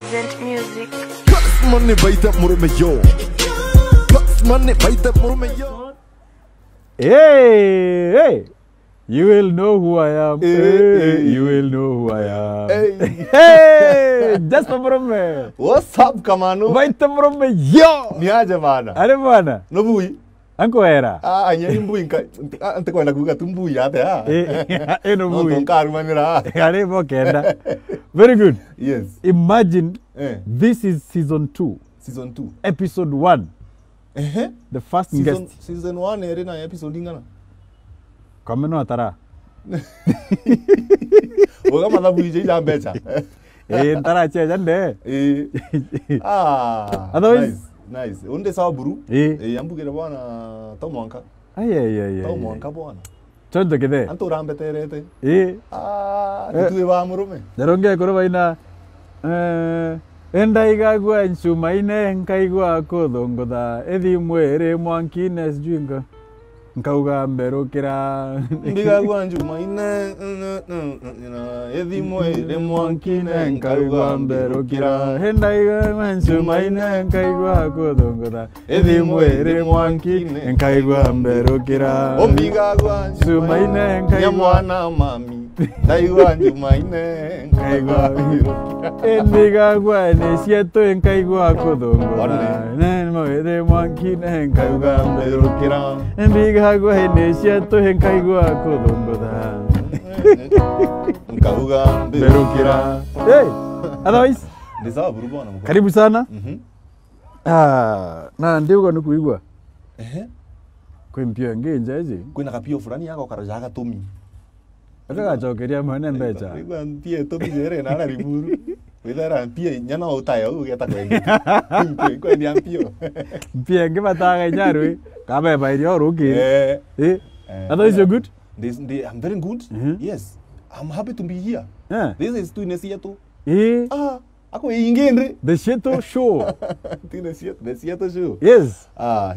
Present music. Pass money baita murume yo. Pass money baita murume yo. Hey, hey. You will know who I am. Eh, Hey, eh. you will know who I am. Hey. Hey, Jasper Murume. What's up Kamano? Baita Murume yo. Ni aje bana? Are bwana. Nobui. Ankoera. Ah, anyeri mbui nka ah, ntikwenda kuga tu mbui ate ah. Eh, eno No mbui. tonkarumanira. Are bokenda. Very good. Yes. Imagine Eh, this is season 2, season 2. episode 1, Eh. the first Season guest. season 1 ere na episode ingana. Kameno atara. Oga mathabu ije ija mbecha. Eh, ntara cheja nde. Eh. Ah. Otherwise- nice. Nice. Unde sawa buru. Eh. Eh, ambugire bwana tomwanka. Ay ay ay ay. Tomwanka bwana. Chonjo kithe. Anto urambeterete. Eh. Ah, Eh. tituwe ba murume. Nyaronge koro baina eh endaigagua ncumaine nkaigua kuthungutha ethimwe ĩrĩ mwankine sijui nka nkauga mberũkĩra Ndigagua njumaine ethimwe ĩrĩ mwankine nkaigua mberũkĩra endaigagua ncumaine nkaigua kuthungutha ethimwe ĩrĩ mwankine nkaigua mberũkĩra Ombigagua Njumaine nkaigua- nyamwana mami ndaigua njumaine nkaigua endigagua nĩ cietũ nkaigua kuthungutha ĩrĩ mwankine nkaigua mberũkĩra Ndigagua hĩndĩ ciatũ nkaigua kũthũngũtha nkauga mberũkĩra. Hey, otherwise Ndi sawa buru bwana mkuu. karibu sana. Mhm. Ah, na ndiuga nĩ kuigua Ehe. kwĩ mpio ĩngĩ nja ici Kwĩna kapio fulani yako karajaga tũmi. ĩtagacokeria mwene mbeca Igua mpie tũmi jere na riburu. Withera mpie nyana utayo ugeta kwendia. Kwendia mpio. mpio ĩngĩ bataga inyarwĩ kabeba irio rũkĩrĩ Eh. Eh, Eh, otherwise you're good This, the, I'm very good. Mhm. Yes. I'm happy to be here. Yeah. This is Twine Sieto. Eh, Ah, ako ingendre. the Sheto show Twine Sieto, the Sieto show. yes Ah,